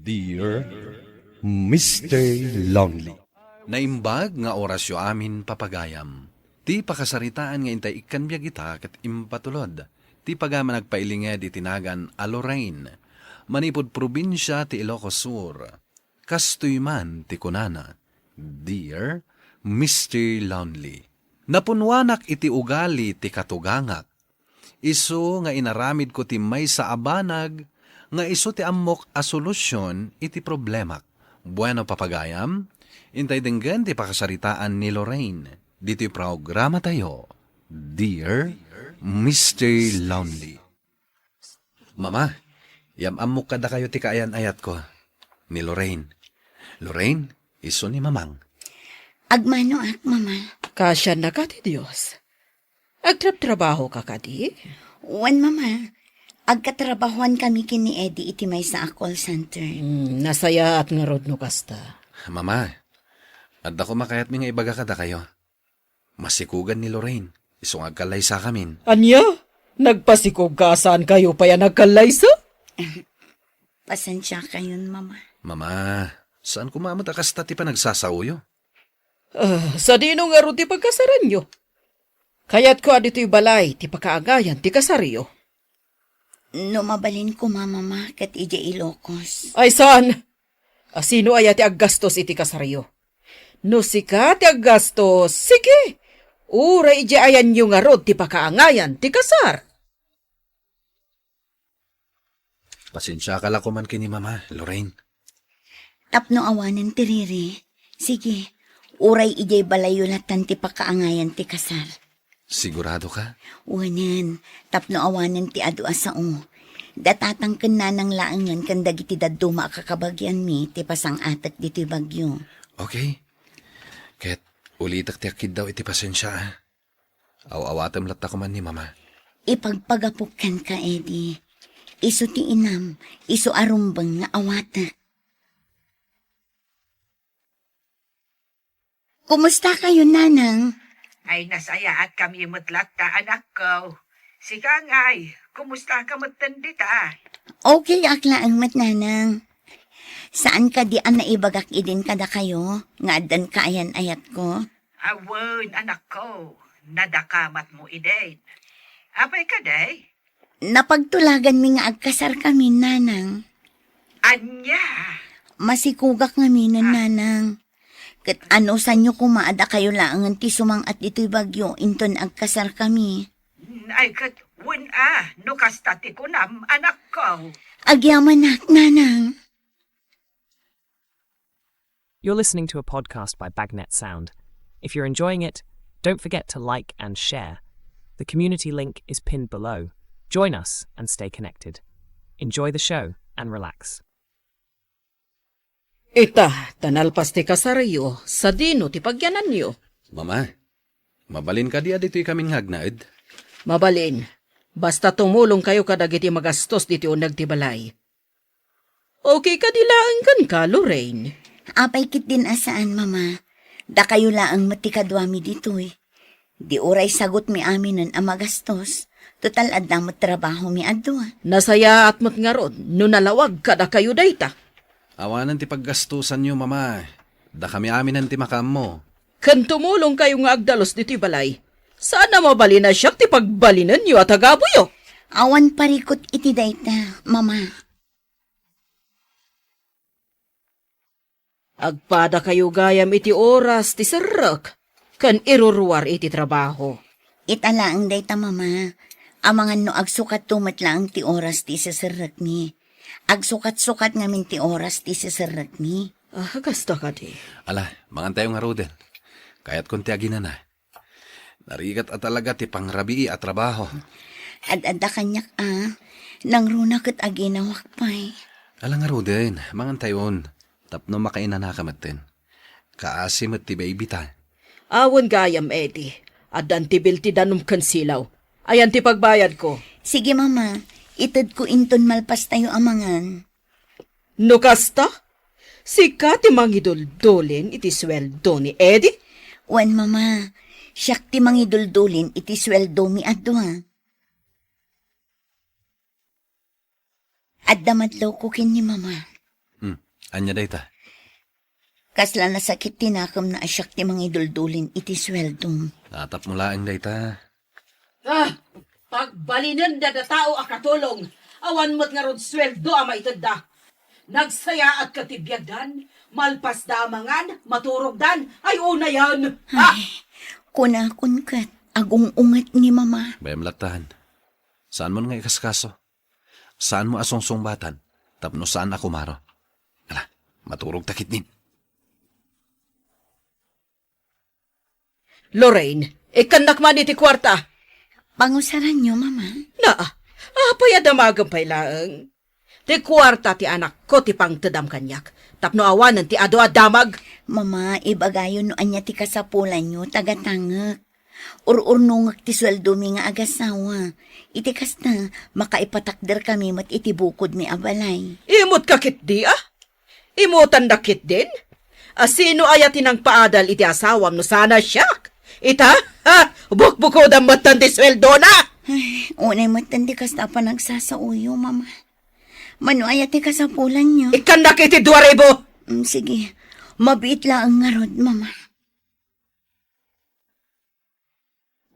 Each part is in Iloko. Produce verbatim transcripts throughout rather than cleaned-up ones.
Dear Mister Lonely. Naimbag nga orasyo amin, papagayam. Ti pakasaritaan nga intay ikkan biag ita ket impatulod ti pagayam a nagpailinged iti nagan a Lorraine, manipud probinsia ti Ilocos Sur. Kastoy man ti kunana, "Dear Mister Lonely, napunwanak iti ugali ti katugangak. Isu nga inaramidko ti maysa a banag nga isu ti ammok a solusyon iti problemak." Bueno, papagayam, intay denggen ti pakasaritaan ni Lorraine ditoy programatayo, Dear Mister Lonely. Mama, yam-ammok kadakayo ti kaayan-ayatko. Ni Lorraine. Lorraine, isu ni Mamang. Agmanoak, Mama. Kaasiannaka ti Dios. Agtrabtrabahoka kadi? Wen, Mama. Agkatrabahoan kami ken ni Eddie iti maysa a call center. Hmm, nasayaat ngarud no kasta. Mama, adda koma kayatmi nga ibaga kadakayo. Masikugan ni Lorraine, isu nga agkallaysakamin. Ania? Nagpasikugka a saankayo pay a nagkallaysa? Pasensiakayon, Mama. Mama, saan koma met a kasta ti panagsasaoyo? Ah, sadino ngarud ti pagkasaranyo? Kayatko a ditoy balay ti pakaangayan ti kasaryo. No mabalin koma, Mama, ket idiay Ilocos. Ay, saan? A, sino aya ti aggastos iti kasaryo? No sika ti aggastos, sige. Uray idiay ayanyo ngarud ti pakaangayan ti kasar. Pasensiaka la koman ken ni Mama, Lorraine. Tapno awanen ti riri, sige, uray idiay balayyo lattan ti pakaangayan ti kasar. Sigurado ka? Wanen, tapno awanen ti adu a sao. Datatang ken nanang laengen ken dagiti dadduma a kakabagianmi ti pasang-atek ditoy bagyo. Okay. Ket ulitek ti akkiddaw iti pasensia, a. Aw-awatem latta koman ni Mama. Ipagpagapok kenka, Eddie. Isu ti inam, isu a rumbeng nga awatek. Kumusta kayo, Nanang? Ay, nasayaatkami met latta, anakko. Sika ngay, kumusta ka met ten dita? Okay ak laeng met, Nanang. Saan kadi a naibagak idin kadakayo nga addan kaayan-ayatko? Awen, anakko, nadakamatmo idin. Apay kadi? Napagtulaganmi nga agkasarkami, Nanang. Ania? Masikugak ngaminen, Nanang. Ket anusanyo koma a dakayo laengen ti sumang-at ditoy bagyo inton agkasarkami? Ay, ket wen a, no kasta ti kunam, anakko. Agyamanak, Nanang. You're listening to a podcast by Bagnet Sound. If you're enjoying it, don't forget to like and share. The community link is pinned below. Join us and stay connected. Enjoy the show and relax. Ita, ta nalpas ti kasaryo, sadino ti pagyananyo? Mama, mabalin kadi a ditoy kamin nga agnaed? Mabalin. Basta tumulongkayo kadagiti magastos ditoy uneg ti balay. Okay kadi laeng kenka, Lorraine? Apay ketdin a saan, Mama. Dakayo laeng met ti kaduami ditoy. Di uray sagutmi aminen a magastos. Total, adda met trabahomi a dua. Nasayaat met ngarud no nalawag kadakayo dayta. Awanen ti paggastosanyo, Mama. Dakami aminen ti makaammo. Ken tumulongkayo nga agdalus ditoy balay. Saan a mabalin a siak ti pagbalinenyo a tagabuyo. Awan parikut iti dayta, Mama. Agpadakayo gayam iti oras ti serrek ken iruruar iti trabaho. Ita laeng dayta, Mama. Amangan no agsukatto met laeng ti oras ti iseserrekmi. Agsukat-sukat ngamin ti oras ti iseserrekmi. Ah, kasta kadi. Ala, mangantayo ngaruden. Kayatkon ti aginana. Narigat a talaga ti pangrabii a trabaho. Ad-adda kaniak a, nangruna ket aginawak pay. Ala ngaruden, mangantayon, tapno makainanaka metten. Kaasi met ti baby ta. Awan gayam, Eddie. Addan ti bill ti danum ken silaw. Ayan ti pagbayadko. Sige, Mama. Itedko inton malpastayo a mangan. No kasta, sika ti mangiduldulin iti sueldo ni Eddie? Wen, Mama, siak ti mangiduldulin iti sueldomi a dua. Adda madlawko ken ni Mama. Hmm, ania dayta? Kasla nasakit ti nakemna a siak ti mangiduldulin iti sueldom. Natapmo laeng dayta. Ah, pagbalinenda datao a katulong, awan met ngarud sueldo a maitedda. Nagsayaatka ti biagdan, malpasda a mangan, maturogdan, ay unayen. Ah! Ay, kunakon ket, agung-unget ni Mama. Bayam lattan. Saanmon nga ikaskaso? Saanmo a sungsungbatan tapno saan a kumaro? Ala, maturogta ketdin. Lorraine, ikkannak man iti kuarta. Pangusaranyo, Mama. Naa, apay a damagem pay laeng? Ti kuarta ti anakko ti pangtedam kaniak, tapno awanen ti adu a damag. Mama, ibagayo no ania ti kasapulanyo, tagatangek. Ur-urnongek ti sueldomi nga agasawa. Iti kasta, makaipatakderkami met iti bukodmi a balay. Immotka ketdi, a? Immotannak ketdin? A, sino aya ti nangpaadal iti asawam no saan a siak? Ita? Ha? Bukbukodam metten ti sueldona! Ay, unay metten ti kasta a panagsasaoyo, Mama. Mano aya ti kasapulanyo? Ikkannak iti dua ribu! Mm, sige. Mabiit laeng ngarud, Mama.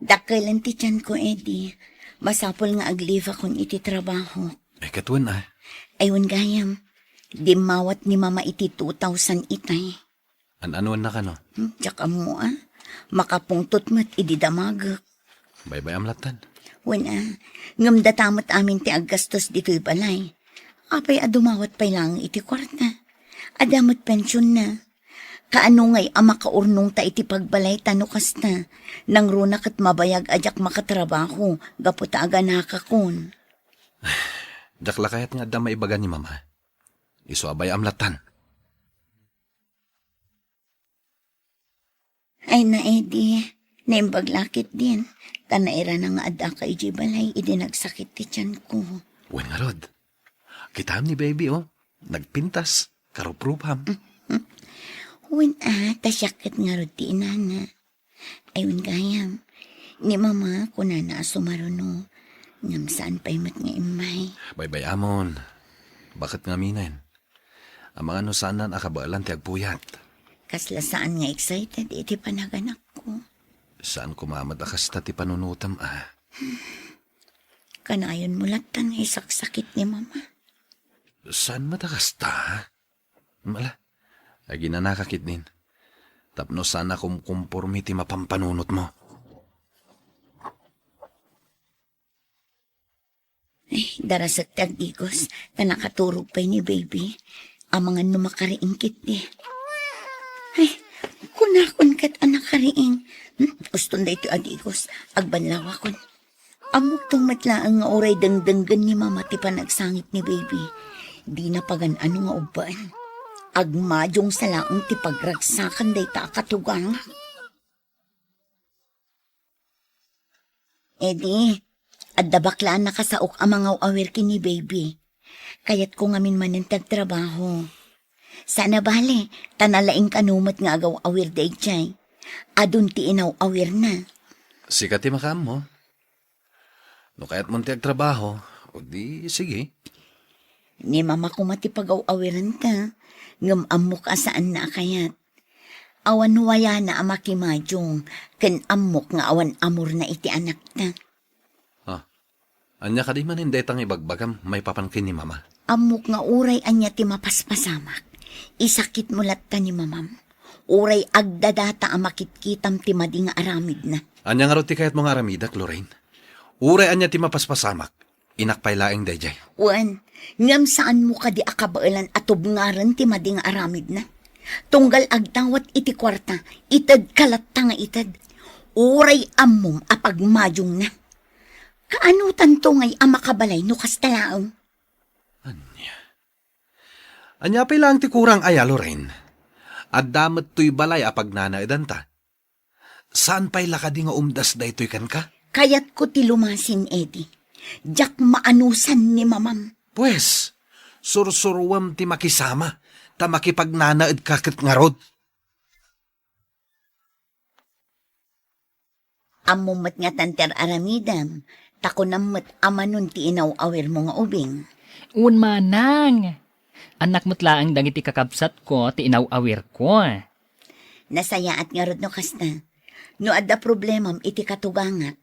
Dakkelen ti tianko, Eddie. Masapul nga ag-leave akon iti trabaho. Ay, ket wen, a. Ay, wen gayam. Dimmawat ni Mama iti two thousand itay. An-anuennak, no? Hmm, diak ammo, a. Makapungtot met idi damagek. Baybay-am lattan. Wen, a. Ngem data met amin ti aggastos ditoy balay. Apay a dumawat pay laeng iti kuarta? Adda met pensionna. Kaano ngay a makaurnongta iti pagbalayta no kasta? Nangruna ket mabayag a diak makatrabaho gapu ta aganakakon. Diak la kayat nga adda maibaga ni Mama. Isu a bay-am lattan. Ay na, Eddie, naimbag la ketdin, ta nairana nga addaka idiay balay idi nagsakit ti tianko. Wen ngarud. Kitam ni baby, o. Nagpintas, karuprupam. Wen, a, ta siak ket ngarud ti inana. Ay, wen gayam. Ni Mama, kunana a sumaruno. Ngem saan pay met nga immay. Baybay-amon. Baket ngaminen. Amangan no saanan a kabaelan ti agpuyat. Kasla saan nga excited iti panaganakko. Saan koma met a kasta ti panunotem, a. Kanayonmo lattan nga isaksakit ni Mama. Saan met a kasta? Ala, aginanaka ketdin. Tapno saan a kumkumpormi ti mapampanunotmo. Ay, darasek ti agdigos, ta nakaturog pay ni baby. Amangan no makariing ketdi. Ay, kunakon ket a nakariing. Hmm, uston daytoy a digos, agbanlawakon. Ammokto met laeng nga uray dengdenggen ni Mama ti panagsangit ni baby. Dina pagan-ano nga ubbaen. Agmadiongsa laeng ti pagragsakan dayta a katugangak. Eddie, adda bakla a nakasaok a mangaw-awir ken ni baby. Kayatko ngamin manen ti agtrabaho. Saan a bale, ta nalaing kano met nga agaw-awir daydiay. Adun ti inaw-awirna. Sika ti makaammo. No kayatmon ti agtrabaho, o di, sige. Ni Mama koma ti pagaw-awirenta, ngem ammok a saanna a kayat. Awan wayana a makimadiong, ken ammok nga awan amorna iti anakta. Ah, ania kadi manen dayta nga ibagbagam maipapan ken ni Mama? Ammok nga uray ania ti mapaspasamak, isakitmo latta ni Mamam. Uray agdadata a makitkitam ti madi nga aramidna. Ania ngarud ti kayatmo nga aramidek, Lorraine? Uray ania ti mapaspasamak, inak pay laeng daydiay. Wen, ngem saanmo kadi a kabaelan a tubngaren ti madi nga aramidna? Tunggal agdawat iti kuarta, itedka latta nga ited. Uray ammom a pagmadiongna. Kaanotanto ngay a makabalay no kasta laeng? Ania? Ania pay laeng ti kurang aya, Lorraine? Adda met toy balay a pagnanaedanta. Saan pay la kadi nga umdas daytoy kenka? Kayatko ti lumasin, Eddie. Diak maanusan ni Mamam. Pues, sursuruem ti makisama, ta makipagnanaedka ket ngarud. Ammom met nga tanter aramidem, ta kunam met a manon ti inaw-awirmo nga ubing. Wen manang, Annak met laeng dagiti kakabsatko ti inaw-awirko. Nasayaat ngarud no kasta. No adda problemam iti katugangak,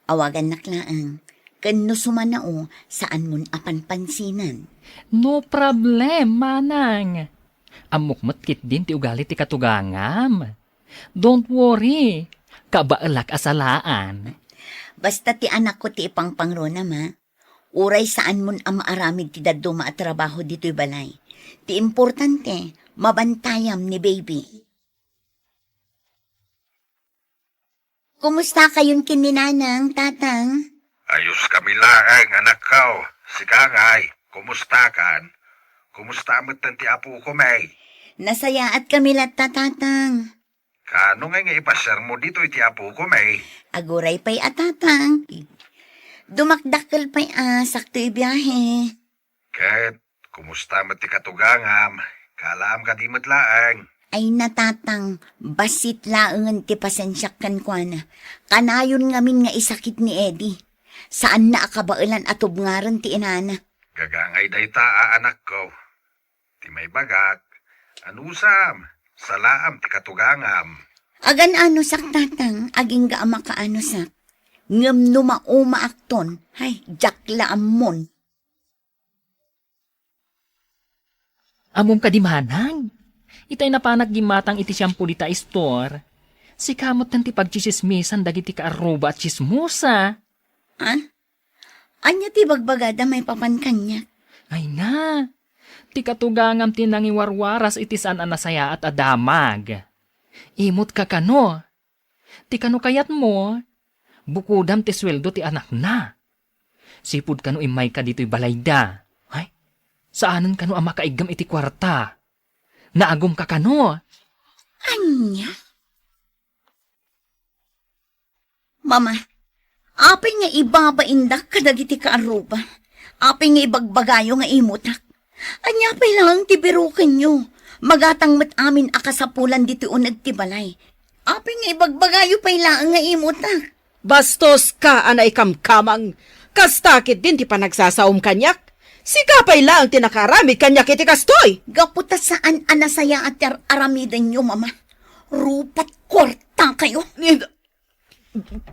awagannak laeng. Ken no sumanao, saanmon a panpansinan. No problem, manang. Ammok met ketdin ti ugali ti katugangam. Don't worry. Kabaelak a salaan. Basta ti anakko ti ipangpangrunam, ha? Uray saanmon a maaramid ti dadduma a trabaho ditoy balay. Ti importante, mabantayam ni baby. Kumusta kayon ken ni Nanang, Tatang? Ayos kami laeng, anakko. Sika ngay, kumusta kan? Kumusta metten ti apoko, May? Nasayaat kami latta, Tatang. Kaano ngay nga ipasiarmo ditoy ti apoko, May? Aguray pay a, Tatang. Dumakdakkel pay a sakto ibiahe. Ket, kumusta met ti katugangam? Kaalaam kadi met laeng? Ay na, Tatang, bassit laengen ti pasensiak kenkuana. Kanayon ngamin nga isakit ni Eddie. Saanna a kabaelan a tubngaren ti inana. Gagangay dayta a anakko. Ti maibagak, anusam, salaam ti katugangam. Agan-anusak, Tatang, agingga a makaanusak. Ngem no maumaakton, hay, diak la ammon. Ammom kadi manang? Itay napanak gimmatang iti siam pulita a istor. Sika metten ti pagtsisismisan dagiti kaarruba a tsismosa. Ha? Ania ti bagbagada maipapan kaniak? Ay na, ti katugangam ti nangiwarwaras iti saan a nasayaat a damag. Imot ka kano? Ti kano kayatmo, bukodam ti sueldo ti anakna. Sipud kano immayka ditoy balayda. Ay, saanen kano a makaiggem iti kuarta. Naagum ka kano? Ania? Mama, apay nga ibabaindak kadagiti kaarruba? Apay nga ibagbagayo nga imutak? Ania pay laeng ti birokenyo? Magatang met amin a kasapulan ditoy uneg ti balay. Apay nga ibagbagayo pay laeng nga imutak? Bastos ka a naikamkamang. Kasta ketdin ti panagsasaom kaniak. Sika pay laeng ti nakaaramid kaniak iti kastoy. Gapu ta saan a nasayaat ti ar-, aramidenyo, Mama. Rupat kuarta kayo. Ni-,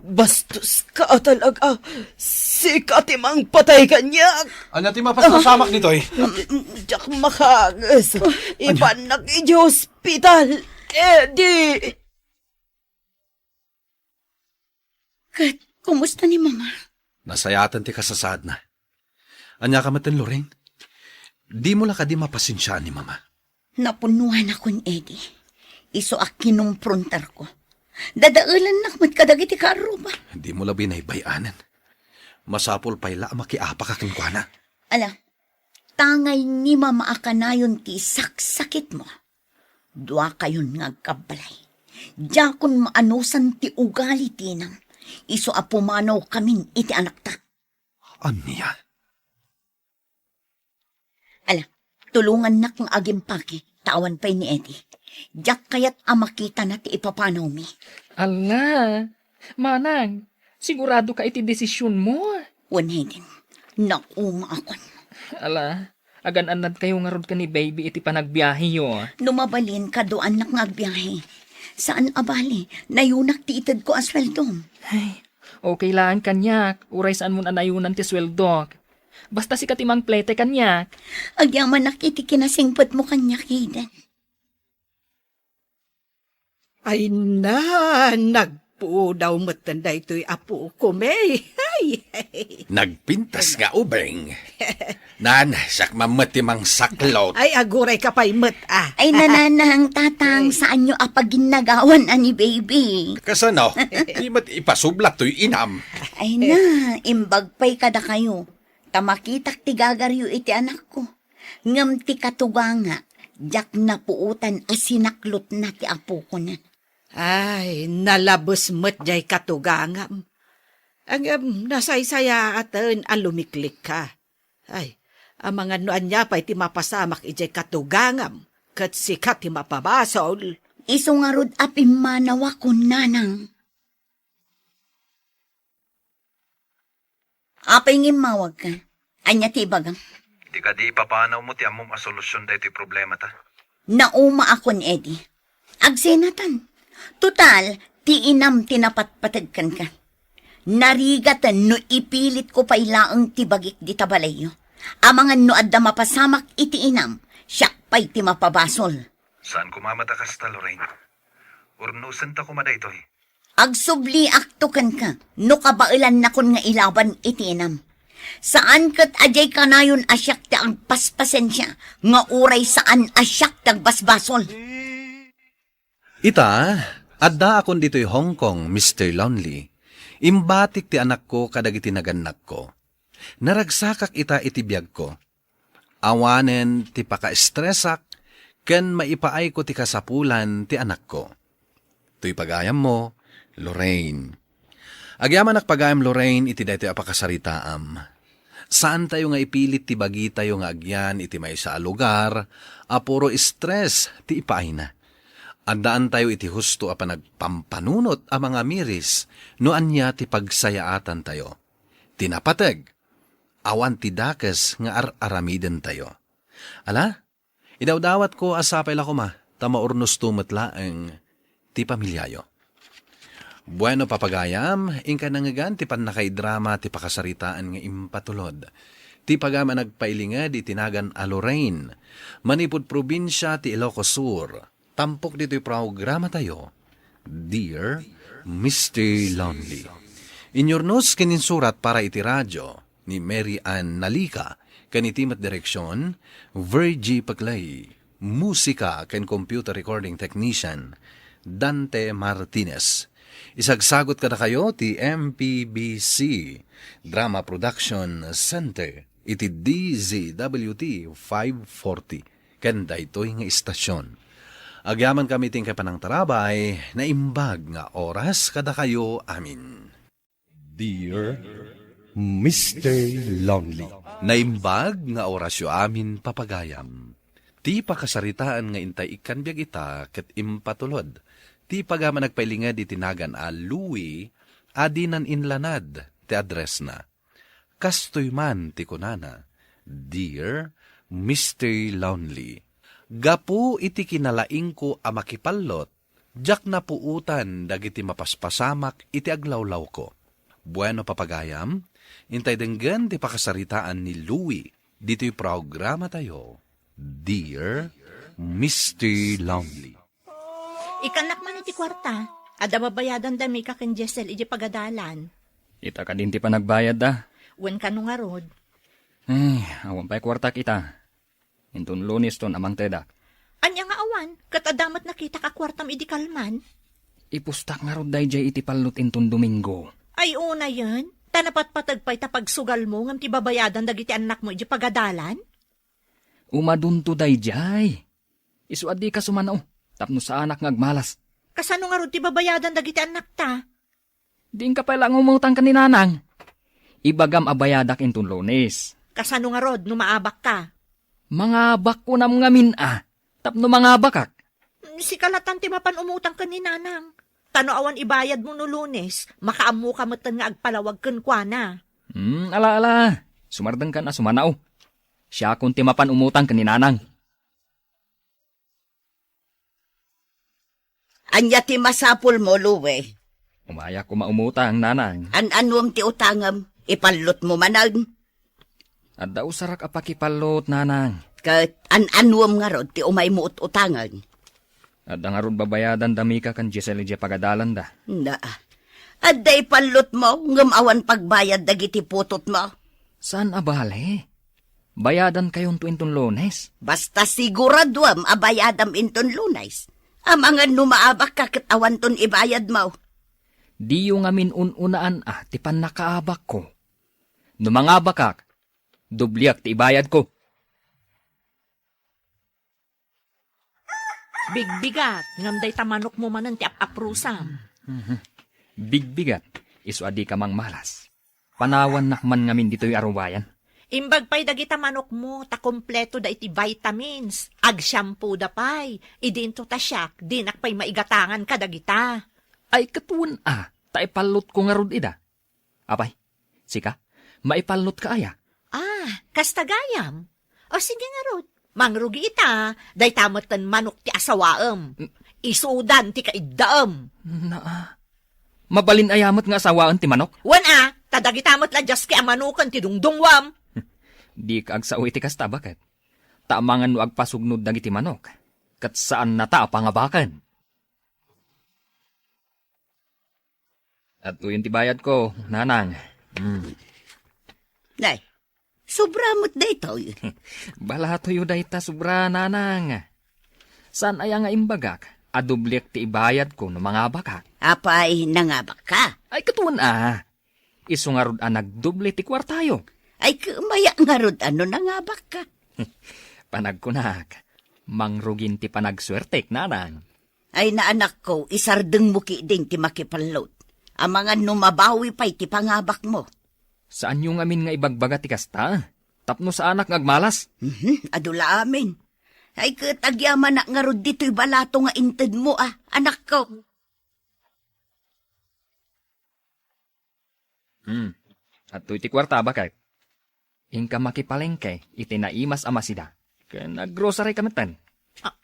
bastos ka talaga. Sika ti mangpatay kaniak. Ania ti mapasamak ditoy? Diak makanges. Ania? Ipannak iti ospital. Eddie. Ket, kumusta ni Mama? Nasayaatan ti kasasaadna. Ania ka metten, Loren? Dimo la kadi mapasensiaan ni Mama? Napunnoanakon, Eddie. Isu a kinumprontarko. Dadaelannak met kadagiti kaarruba. Dimo la binaybay-anen. Masapul pay la a makiapaka kenkuana. Ala, tangay ni Mama a kanayon ti saksakitmo. Duakayon nga agkabbalay. Diakon maanusan ti ugali ti inam. Isu a pumanawkamin iti anakta. Ania? Ala, tulongannak nga agimpake, ta awan pay ni Eddie. Diak kayat a makitana ti ipapanawmi. Ala, manang, sigurado ka iti desisionmo? Wen, Hayden, naungaakon. Ala, agan-annadkayo ngarud ken ni baby iti panagbiaheyo. No mabalin, kaduaannak nga agbiahe. Saan a bale, nayunak ti itedko a sueldom. Ay, okay laeng kaniak, uray saanmon a nayunan ti sueldok. Basta sika ti mangplete kaniak. Agyamanak iti kinasingpetmo kaniak, Hayden. Ay na, nagpudaw metten daytoy a pukom, eh. Ay. Nagpintas nga ubing. Nan, siak man met ti mangsaklot. Ay, aguray ka pay met, ah. Ay, nananang, tatang, ay, saanyo a paginnagawan a ni baby? Kasano? Di met ipasublat toy inam. Ay na, imbag pay kadakayo. Ta makitak ti gagaryo iti anakko. Ngem ti katuganga, diak napuotan a sinaklotna ti apokona. Ay, nalabes met jay katugangam. Ngem nasaysayaaten a lumiklikka. Ay, amangan no ania pay ti mapasamak idiay katugangam, ket sika ti mapabasol. Isu ngarud a pimmanawakon, nanang. Apay nga immawagka? Ania ti ibagam? Ti kadi ipapanawmo ti ammom a solusyon daytoy problemata. Naumaakon, Eddie. Agsenatan. Total, ti inam ti napatpateg kenka. Narigaten no ipilitko pay laeng ti bagik dita balayyo. Amangan no adda mapasamak iti inam, siak pay ti mapabasol. Saan koma met a kasta, Lorraine. Urnosenta koma daytoy. Agsubliakto kenka no kabaelannakon nga ilaban iti inam. Saan ket a diay kanayon a siak ti agpaspasensia nga uray saan a siak ti agbasbasol. Ita, addaakon ditoy Hong Kong, Mister Lonely. Imbatik ti anakko kadagiti nagannakko. Naragsakak ita iti biagko. Awanen ti pakaestresak ken maipaayko ti kasapulan ti anakko. Toy pagayammo, Lorraine. Agyamanak pagayam, Lorraine, iti daytoy a pakasaritaam. Saantayo nga ipilit ti bagitayo nga agyan iti maysa a lugar a puro stress ti ipaayna. Addaantayo iti husto a panagpampanunot a mangamiris no ania ti pagsayaatantayo. Ti napateg, awan ti dakes nga ar-aramidentayo. Ala, idawdawatko a sapay la koma, ta maurnosto met laeng ti pamiliayo. Bueno, papagayam, inka nangngegan ti pannakaidrama ti pakasaritaan nga impatulod. Ti pagayam a nagpailinged iti nagan a Lorraine, manipud probinsia ti Ilocos Sur. Tampok ditoy programatayo, Dear Mister Lonely. Inyurnos ken insurat para iti radio ni Mary Ann Nalica, ken iti met direksion, Virgie Paclay. Musika ken computer recording technician, Dante Martinez. Isagsagot kadakayo ti M P B C Drama Production Center iti D Z W T five forty ken daytoy nga istasyon. Agyamankami ti inkay panangtarabay, naimbag nga oras kadakayo amin. Dear Mister Lonely. Naimbag nga orasyo amin, papagayam. Ti pakasaritaan nga intay ikkan biag ita ket impatulod ti pagayam a nagpailinged iti nagan a Louie a dinan inlanad ti addressna. Kastoy man ti kunana, Dear Mister Lonely, gapu iti kinalaingko a makipallot, diak napuotan dagiti mapaspasamak iti aglawlawko. Bueno, papagayam, intay denggen ti pakasaritaan ni Louie ditoy programatayo, Dear Mister Lonely. Ikkannak man iti kuarta. Adda babayadan da Mika ken Jessel iti pagadalan. Ita kadin ti panagbayadda? Wen kano ngarud? Ay, awan pay kuartak ita. Inton Lunes ton a mangtedak. Ania nga awan? Ket adda met nakitak a kuartam idi kalman? Ipustak ngarud daydiay iti pallot inton Domingo. Ay, unayen? Ta napatpateg pay ta pagsugalmo ngem ti babayadan dagiti annakmo iti pagadalan? Umadunto daydiay. Isu a dika sumanao, tapno saanak nga agmalas. Kasano ngarud ti babayadan dagiti annakta? Diinka pay la nga umutang ken ni Nanang. Ibagam a bayadak inton Lunes. Kasano ngarud no maabakka? Mangabak kunam ngamin a, tapno mangabakak. Sika latan ti mapan umutang ken ni Nanang. Ta no awan ibayadmo no Lunes, makaammoka metten nga agpalawag kenkuana. Hmm, ala, ala. Sumardengkan a sumanao. Siakon ti mapan umutang ken ni Nanang. Ania ti masapulmo, Louie? Umayak koma umutang, Nanang. An-anuem ti utangem? Ipallotmo manen? Adda usarak a pakipallot, Nanang. Ket an-anuem ngarud ti umaymo ut-utangen? Adda ngarud babayadan da Mika ken Giselle idiay pagadalanda. Na, adda ipallotmo ngem awan pagbayad dagiti putotmo? Saan a bale? Bayadankayonto inton Lunes. Basta siguraduem a bayadam inton Lunes. Amangan no maabakka ket awanton ibayadmo. Diyo ngamin un-unaan a ti pannakaabakko. No mangabakak, dobliak ti ibayadko. Bigbigat, ngem dayta manokmo manen ti ap-aprusam. Mhm. Bigbigat, isu a dika mangmalas. Panawannak man ngamin ditoy a rubayan. Imbag pay dagita manokmo ta kompleto da iti vitamins. Agshampoo da pay. Idinto ta siak, dinak pay maigatangan kadagita. Ay, ket wen a, ta ipallotko ngarud ida. Apay, sika, maipallotka aya? Ah, kasta gayam. O sige ngarud, mangrugi ita, dayta met ten manok ti asawaem. Isudan ti kaiddaem. Naa. Mabalin aya met nga asawaen ti manok? Wen a, ta dagita met la diaski a manoken ti dungdungwam. Dika agsao iti kasta, baket. Ta amangan no agpasugnod dagiti manok, ket saannata a pangabaken. Adtoyen ti bayadko, nanang. Mm. Nay, sobra met daytoy. Balatoyo dayta sobra, nanang. Saan aya nga imbagak a doblek ti ibayadko no mangabaka? Apay, nangabakka? Ay, ket wen a. Isu ngarud a nagdoble ti kuartayo. Ay, kemaya ngarud a no nangabakka? Panagkunak, mangrugin ti panagsuertek, nanang. Ay, naanakko, isardengmo ketdin ti makipallot. Amangan no mabawi pay ti pangabakmo. Saanyo ngamin nga ibagbaga ti kasta? Tapno saanak nga agmalas. Mhm, adu la amin. Ay, ket agyamanak ngarud ditoy balato nga intedmo, a, anakko. Hmm. Adtoy ti kuarta, baket. Inka makipalengke iti naimas a masida. Ken aggrocery ka metten. Ah,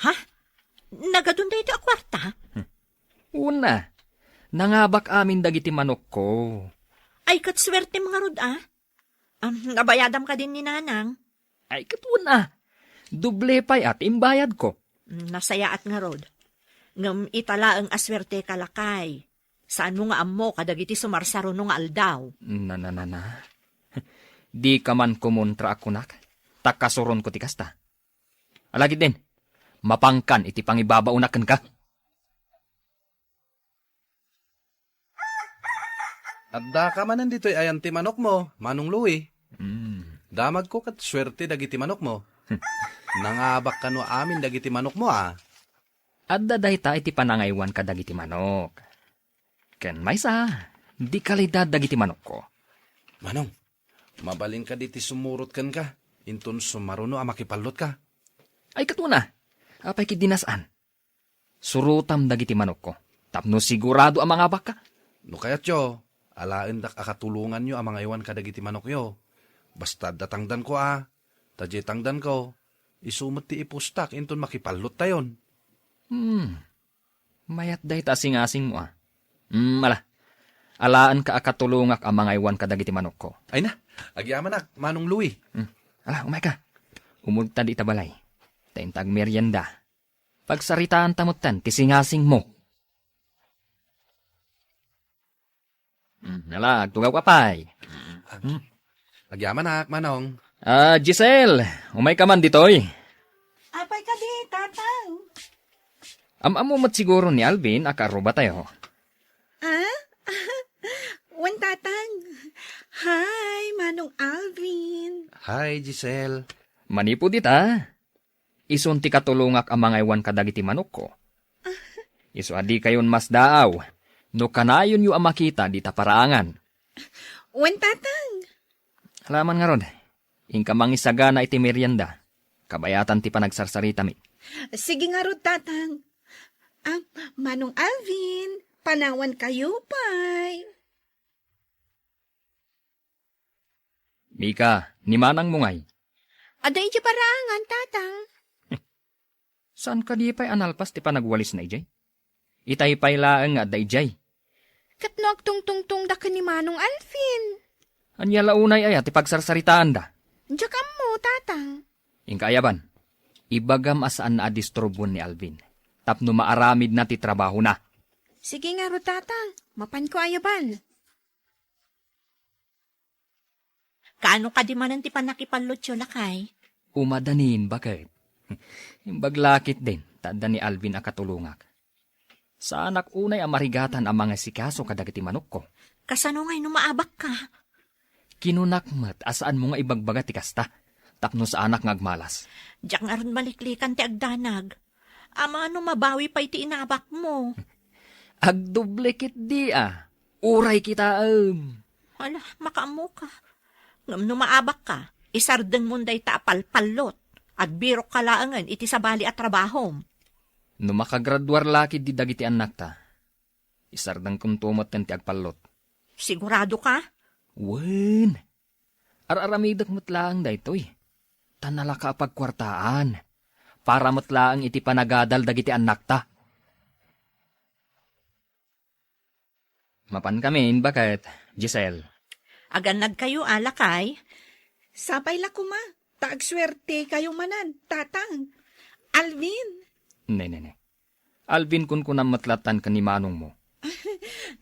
ha? Nagadun daytoy a kuarta? Hmm. Una, nangabak amin dagiti manokko. Ay, ket suertem ngarud, a. Am, nabayadam kadin ni nanang? Ay, ket wen a. Doble pay a ti imbayadko. Mm, nasayaat ngarud. Ngem ita laeng a suerte ka, lakay. Saanmo nga ammo kadagiti sumarsaruno nga aldaw? Na, na, na, na. Dika man kumontra a kunak, ta kasuronko ti kasta. Alagidin, mapankan iti pangibabaonak kenka. Addaka manen ditoy ayan ti manokmo, Manong Louie. Mm. Damagko ket suerte dagiti manokmo. Nangabak kano amin dagiti manokmo, a. Adda dayta iti panangaywan kadagiti manok. Ken maysa, di kalidad dagiti manokko. Manong, mabalin kadi ti sumurot kenka, inton sumaruno a makipallotka? Ay, ket wen a, apay ketdi a saan? Surotam dagiti manokko, tapno sigurado a mangabakka. No kayatyo, alaendak a katulonganyo a mangaywan kadagiti manokyo. Basta adda tangdanko a, ta diay tangdanko, isu met ti ipustak inton makipallottayon. Hmm. Mayat dayta a singasingmo a. Hmm, ala. Alaenka a katulongak a mangaywan kadagiti manokko. Ay na, agyamanak, Manong Louie. Hmm. Ala, umayka. Umulta dita balay. Ta inta agmerienda. Pagsaritaanta metten ti singasingmo. Hmm, ala, agtugawka pay. Hmm. Agyamanak, Manong. Ah, Giselle, umayka man ditoy. Apay kadi, Tatang? Am-ammo met siguro ni Alvin a kaarrubatayo. Ah? Wen, Tatang. Hi, Manong Alvin. Hi, Giselle. Manipud ita, isun ti katulongak a mangaywan kadagiti manokko. Isu a dikayon masdaaw no kanayonyo a makita dita paraangan. Wen, Tatang. Ala man ngarud, inka mangisagana iti merienda. Kabayatan ti panagsarsaritami. Sige ngarud, Tatang. Ah, Manong Alvin, panawankayo pay. Mika, ni manangmo ngay? Adda idiay paraangan, Tatang. Saan kadi pay a nalpas ti panagwalisna idiay? Itay pay laeng nga adda idiay. Ket no agtungtungtongda ken ni Manong Alvin? Ania la unay aya ti pagsarsaritaanda? Diak ammo, Tatang. Inka ayaban, ibagam a saanna a disturbuen ni Alvin tapno maaramidna ti trabahona. Sige ngarud, Tatang. Mapanko ayaban. Kaano kadi manen ti pannakipallotyo, lakay? Umadanin, baket. Imbag la ketdin, ta adda ni Alvin a katulongak. Saanak unay a marigatan a mangasikaso kadagiti manokko. Kasano ngay no maabakka? Kinunak met a saanmo nga ibagbaga ti kasta, tapno saanak nga agmalas. Diak ngarud maliklikan ti agdanag. Amangan no mabawi pay ti inabakmo. Agdoble ketdi a. Uray kitaem. Ala, makaammoka. Ngem no maabakka, isardengmon dayta a palpallot. Agbirokka laengen iti sabali a trabahom. No makagraduar la ketdi dagiti annakta, isardengkonto metten ti agpallot. Siguradoka? Wen. Ar-aramidek met laeng daytoy. Ket ta nalaka a pagkuartaan. Para met laeng iti panagadal dagiti annakta. Mapankamin, baket, Giselle? Agannadkayo a, lakay? Sapay la koma, ta agsuertekayo manen, Tatang. Alvin! Ne, ne, ne. Alvin, kunkunam met lattan ken ni manongmo.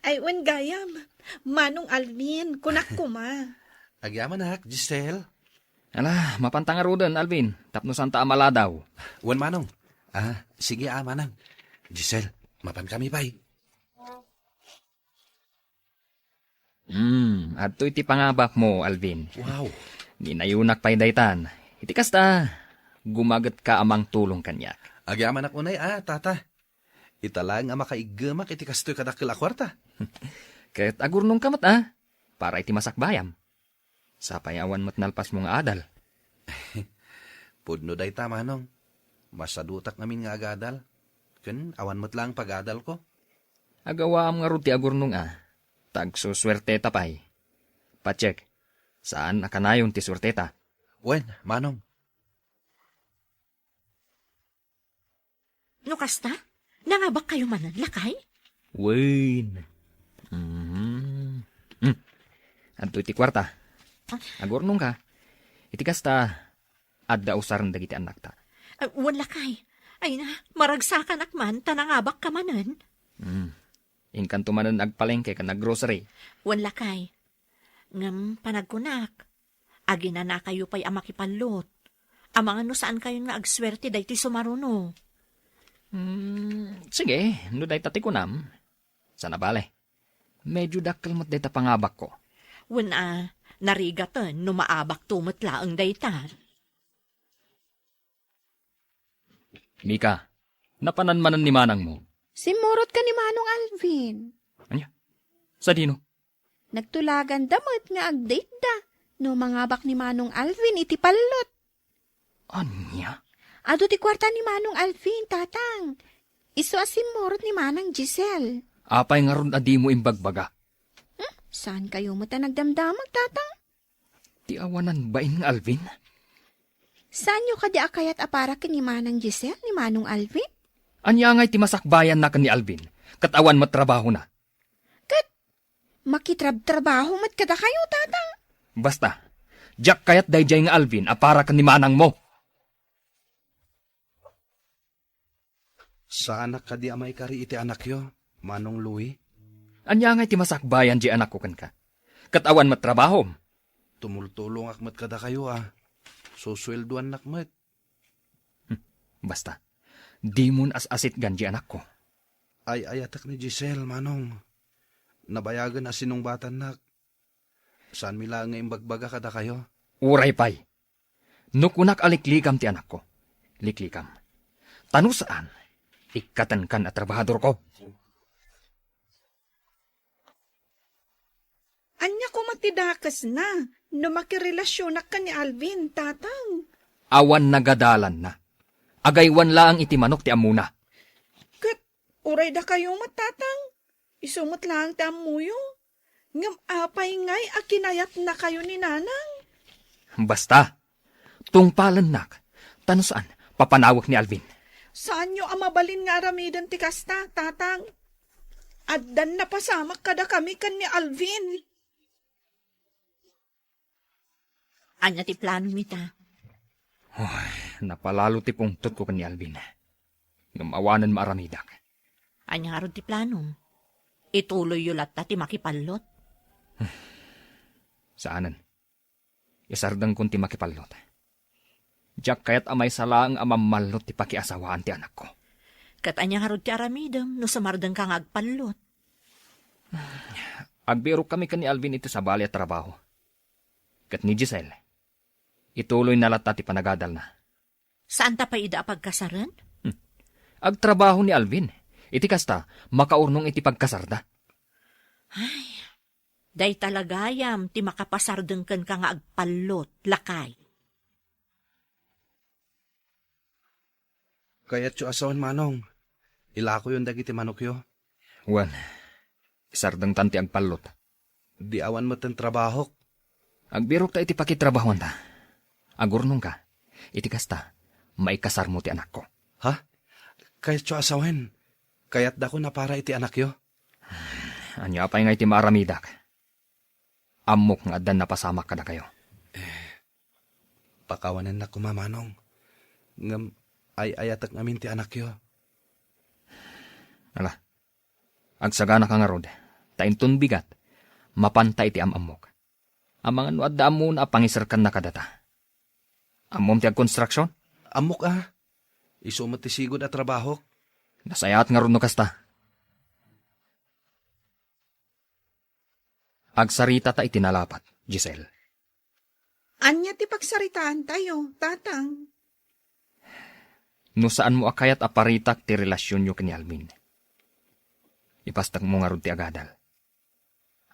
Ay, wen gayam. Manong Alvin, kunak koma. Agyamanak, Giselle. Ala, mapanta ngaruden, Alvin, tapno santa a maladaw. Wen, manong. Ah, sige, a, manang. Giselle, mapankami pay. Hmm, adtoy ti pangabakmo, Alvin. Wow. Ninayonak pay daytan. Iti kasta, gumagetka a mangtulong kaniak. Agyamanak unay, a, tata. Ita laeng a makaiggemak iti kastoy kadakkel a kuarta. Ket agurnongka met, a, para iti masakbayam. Sapay awan met nalpasmo nga adal. Pudno dayta, manong. Masadutak ngamin nga agadal. Ken awan met laeng pagadalko. Agawaam ngarud ti agurnong a, ta agsusuerteta pay. Patiek, saan a kanayon ti suerteta. Wen, manong. No kasta, nangabakkayo manen, lakay? Wen. Mhm. Hmm. Adtoy ti kuarta. Ah. Agurnongka. Iti kasta, adda usaren dagiti annakta. Ah, wen, lakay. Ay na, maragsakanak man, ta nangabakka manen. Hmm. Inkanto manen agpalengke ken aggrocery. Wen, lakay. Ngem panagkunak, aginanakayo pay a makipallot. Amangan no saankayon nga agsuerte daytoy sumaruno. Hmm, sige, no dayta ti kunam. Saan a bale. Medyo dakkel met dayta pangabakko. Wen a, narigaten no maabakto met laeng dayta. Mika, napanan manen ni manangmo? Simmurot ken ni Manong Alvin. Ania? Sadino? Nagtulaganda met nga agdate da no mangabak ni Manong Alvin iti pallot. Ania? Adu ti kuarta ni Manong Alvin, Tatang. Isu a simmurot ni Manang Giselle. Apay ngarud a dimo imbagbaga? Hmm? Saankayo met a nagdamdamag, Tatang? Ti awanan bain nga Alvin? Saanyo kadi a kayat a para ken ni Manang Giselle ni Manong Alvin? Ania ngay ti masakbayanna ken ni Alvin, ket awan met trabahona? Ket makitrabtrabaho met kadakayo, Tatang. Basta, diak kayat daydiay nga Alvin a para ken ni manangmo. Saanak kadi a maikari iti anakyo, Manong Louie? Ania ngay ti masakbayan diay anakko kenka? Ket awan met trabahom? Tumultulongak met kadakayo a susueldoannak met. Hmm, basta, dimon as-asitgan diay anakko. Ay-ayatek ni Giselle, Manong. Nabayagen a sinungbatannak. Saanmi laeng nga imbagbaga kadakayo. Uray pay. No kunak a liklikam ti anakko, liklikam. Ta no saan, ikkatenkan a trabahadorko. Ania koma ti dakesna no makirelasionak ken ni Alvin, Tatang? Awan nagadalanna. Agaywan laeng iti manok ti ammona. Ket uray dakayo met, Tatang. Isu met laeng ti ammoyo. Ngem apay ngay a kinayatnakayo ni Nanang? Basta, tungpalennak. Ta no saan, papanawek ni Alvin. Saanyo a mabalin nga aramiden ti kasta, Tatang. Addan napasamak kadakami ken ni Alvin. Ania ti planom ita? Ay, napalalo ti pungtotko ken ni Alvin. Ngem awanen maaramidak. Ania ngarud ti planom? Ituloyyo latta ti makipallot? Saanen. Isardengkon ti makipallot. Diak kayat a maysa laeng a mammallot ti pakiasawaan ti anakko. Ket ania ngarud ti aramidem no sumardengka nga agpallot? Agbirukkami ken ni Alvin iti sabali a trabaho. Ket ni Giselle, ituloyna latta ti panagadalna. Saanta pay ida a pagkasaren? Hmm. Agtrabaho ni Alvin. Iti kasta, makaurnong iti pagkasarda. Ay, dayta la gayam ti makapasardeng kenka nga agpallot, lakay. Kayatyo a sawen, Manong, ilakoyon dagiti manokyo? Wen, isardengtan ti agpallot. Di awan metten trabahok. Agbirokta iti pakitrabahoanta. Agurnongka. Iti kasta, maikasarmo ti anakko. Ha? Kayatyo a sawen? Kayatdakon a para iti anakyo? Ania pay ngay ti maaramidak? Ammok nga addan napasamak kadakayo. Pakawanennak koma, Manong. Ngem ay-ayatek ngamin ti anakyo. Ala, agsaganaka ngarud, ta inton bigat, mapanta iti am-ammok. Amangan no adda ammona a pangiserkanna kadata. Ammom ti agkonstruksion? Ammok a. Isu met ti sigud a trabahok. Nasayaat ngarud no kasta. Agsaritata iti nalapat, Giselle. Ania ti pagsaritaantayo, Tatang? No saanmo a kayat a paritak ti relasionyo ken ni Alvin, ipastekmo ngarud ti agadal.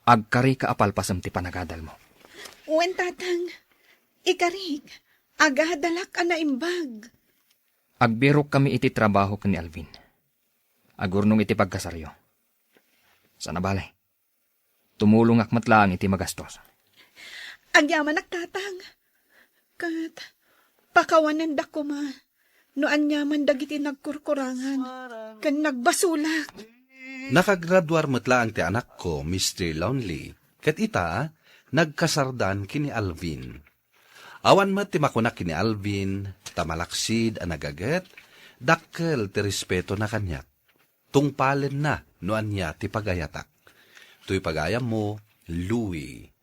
Agkarika a palpasem ti panagadalmo. Wen, Tatang. Ikarik, agadalak a naimbag. Agbirokkami iti trabaho ken ni Alvin. Agurnong iti pagkasaryo. Sana bale, tumulongak met laeng iti magastos. Agyamanak, Tatang. Ket pakawanendak koma no aniaman dagiti nagkurkurangan ken nagbasolak. Nakagraduar met laeng ti anakko, Mister Lonely, ket ita, nagkasardan ken ni Alvin. Awan met ti makuna ken ni Alvin, ta malaksid a nagaget, dakkel ti respetona kaniak. Tungpalenna no ania ti pagayatak. Toy pagayammo, Louie.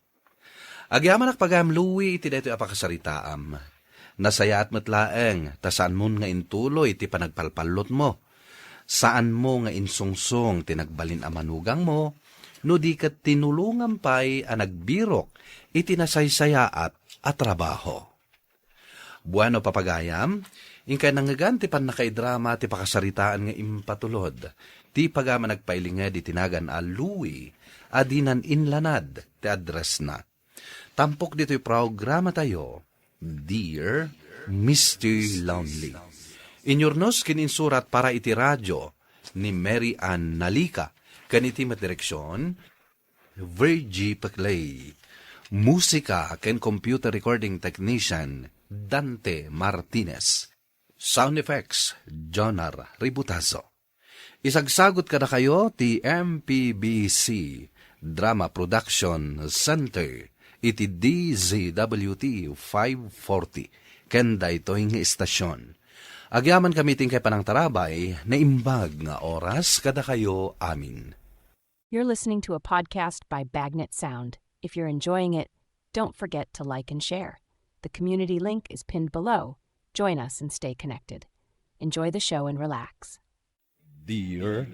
Agyamanak pagayam, Louie, iti daytoy a pakasaritaam. Nasayaat met laeng ta saanmon nga intuloy ti panagpalpallotmo. Saanmo nga insungsong ti nagbalin a manugangmo, no di ket tinulongam pay a nagbirok iti nasaysayaat a trabaho. Bueno, papagayam, inkay nangngegan ti pannakaidrama ti pakasaritaan nga impatulod ti pagayam a nagpailinged iti nagan a Louie a dinan inlanad ti addressna. Tampok ditoy programatayo, Dear Mister Lonely. Inyurnos ken insurat para iti radio ni Mary Ann Nalica, ken iti met direksion, Virgie Paclay. Musika ken computer recording technician, Dante Martinez. Sound effects, Jonar Ributazo. Isagsagut kadakayo ti M P B C Drama Production Center iti D Z W T five forty ken daytoy nga istasion. Agyamankami ti inkay panangtarabay, naimbag nga oras kadakayo amin. You're listening to a podcast by Bagnet Sound. If you're enjoying it, don't forget to like and share. The community link is pinned below. Join us and stay connected. Enjoy the show and relax. Dear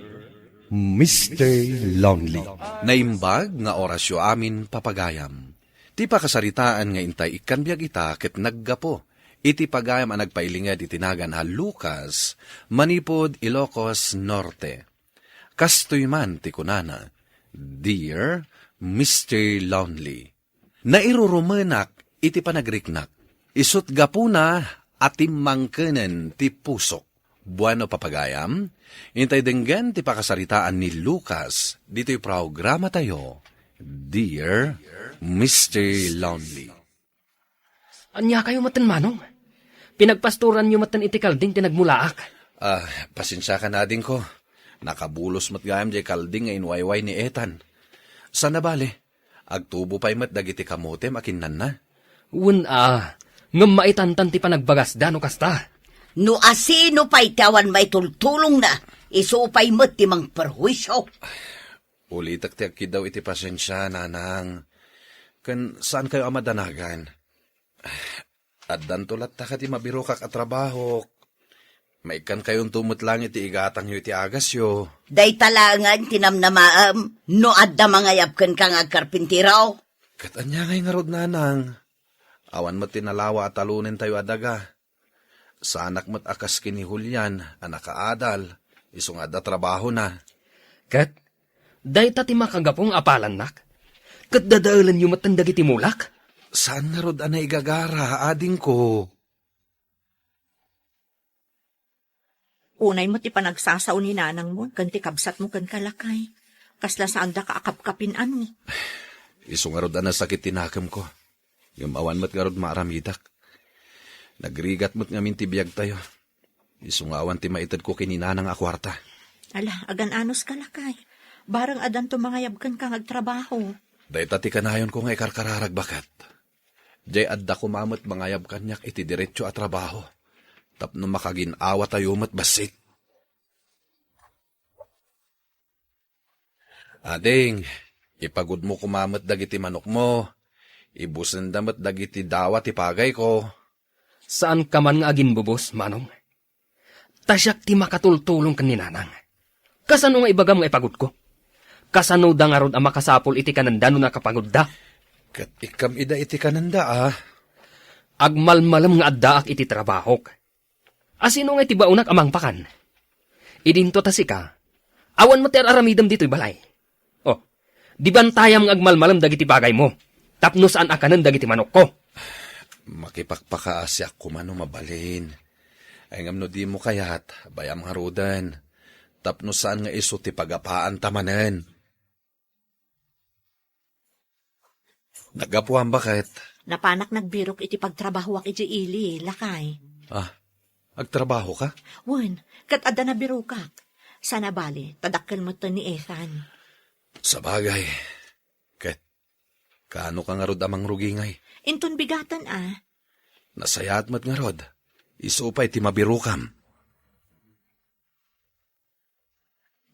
Mister Lonely. Naimbag nga orasyo amin, papagayam. Ti pakasaritaan nga intay ikkan biag ita ket naggapu iti pagayam a nagpailinged iti nagan a Lucas manipud Ilocos Norte. Kastoy man ti kunana, Dear Mister Lonely. Nairurumenak iti panagriknak. Isut' gapuna a timmangkenen ti pusok. Bueno, papagayam, intay denggen ti pakasaritaan ni Lucas ditoy programatayo, Dear Mister Lonely. Ania kayo metten, Manong? Pinagpastoranyo metten iti kalding ti nagmulaak. Ah, pasensiakan, adingko. Nakabulos met gayam jay kalding nga inwayway ni Ethan. Sana bale, agtubo pay met dagiti kamotem a kinnanna. Wen a, ngem maitantan ti panagbagasda no kasta. No asino pay ti awan maitultulongna, isu pay met ti mangperhuisio. Ulitek ti agkiddaw iti pasensia, nanang. Ken saankayo a madanagan. Addanto latta kadi mabirokak a trabahok. Maikkankayonto met laeng iti igatangyo iti agasyo. Dayta laengen ti namnamaem no adda mangayab kenka nga agkarpintero. Ket ania ngay ngarud, nanang? Awan met ti nalawa a talonentayo a daga. Saanak met a kas ken ni Julian a nakaadal, isu nga adda trabahona. Ket dayta ti makagapu nga apalannak? Ket dadaelenyo metten dagiti mulak? Saan ngarud a naigagara, adingko. Unay met ti panagsasao ni nanangmo ken ti kabsatmo kenka, lakay. Kasla saandaka a kapkapin, ano? Isu ngarud a nasakit ti nakemko. Ngem awan met ngarud maaramidak. Nagrigat met ngamin ti biagtayo. Isu nga awan ti maitedko ken ni Nanang a kuarta. Ala, agan-anos ka, lakay. Bareng addanto mangayab kenka nga agtrabaho. Dayta ti kanayonko nga ikarkararag, baket. Jay adda koma met mangayab kaniak iti diretso a trabaho. Tapno makagin-awatayo met bassit. Ading, ipagudmo koma met dagiti manokmo. Ibusenda met dagiti dawa ti pagayko. Saanka man nga aginbubos, Manong. Ta siak ti makatultulong ken ni Nanang. Kasano nga ibagam nga ipagudko? Kasano da ngarud a makasapul iti kanenda no nakapagudda? Ket ikkam ida iti kanenda, a? Agmalmalem nga addaak iti trabahok. Asino nga iti baonak a mangpakan? Idinto ta sika, awan met ti ar-aramidem ditoy balay. Oh, di bantayam nga agmalmalem dagiti bagaymo, tapno saan a kanen dagiti manokko. Makipakpakaasiak koma no mabalin. Ay ngem no dimo kayat, bayam ngaruden. Tapno saan nga isu ti pagapaanta manen. Naggapuam, baket? Napanak nagbirok iti pagtrabahoak idiay ili, lakay. Ah, agtrabaho ka? Wen, ket adda nabirokak. Sana bali, ta dakkel metten ni Ethan. Sabagay, ket kaano ka ngarud a mangrugingay? Inton bigaten, a. Nasayaat met ngarud. Isu pay ti mabirokam.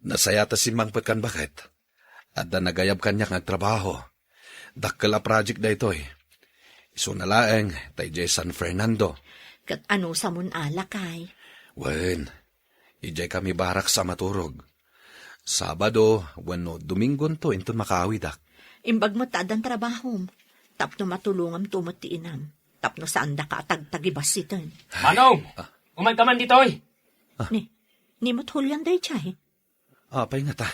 Nasayaat a simmangpetkan, baket. Adda nagayab kaniak nga agtrabaho. Dakkel a project daytoy. Isuna laeng, ta idiay San Fernando. Ket anusamon a, lakay? Wen, idiay kami barracks a maturog. Sabado wenno Domingonto inton makaawidak. Imbag met ta addan trabahom, tapno matulongamto met ti inam, tapno saandaka a tagtagibassiten. Manong! Ah. Umayka man ditoy! Ah. Ni, ni met Julian daydiay? Apay ngata?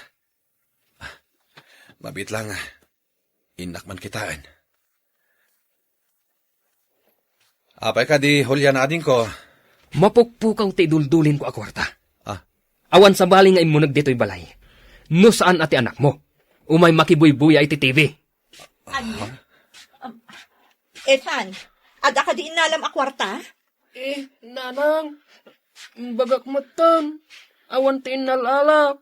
Ah, mabiit lang, ah. Innak man kitaen. Apay kadi, Julian, adingko? Mapukpukaw ti iduldulinko a kuarta. Ah. Awan sabali nga immuneg ditoy balay. No saan a ti anakmo, umay makibuybuya iti T V. Ania? Um, Ethan, adda kadi innalam a kuarta? Eh, Nanang, imbagak metten, awan ti innal-alak.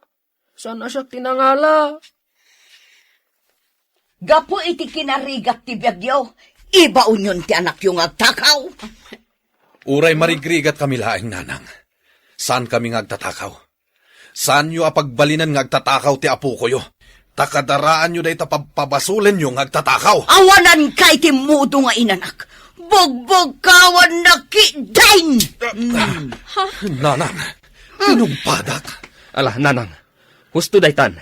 Saan a siak ti nangala? Gapu iti kinarigat ti biagyo, ibaonyon ti anakyo nga agtakaw. Uray marigrigat kami laeng, Nanang. Saan kami nga agtatakaw. Saanyo a pagbalinen nga agtatakaw ti apokoyo. Ta kadaraanyo dayta pabpabasolenyo nga agtatakaw. Awananka iti mudo nga inanak. Bugbugkawannak ketdin! Mm. Nanang, tinungpadak. Ala, Nanang. Husto daytan.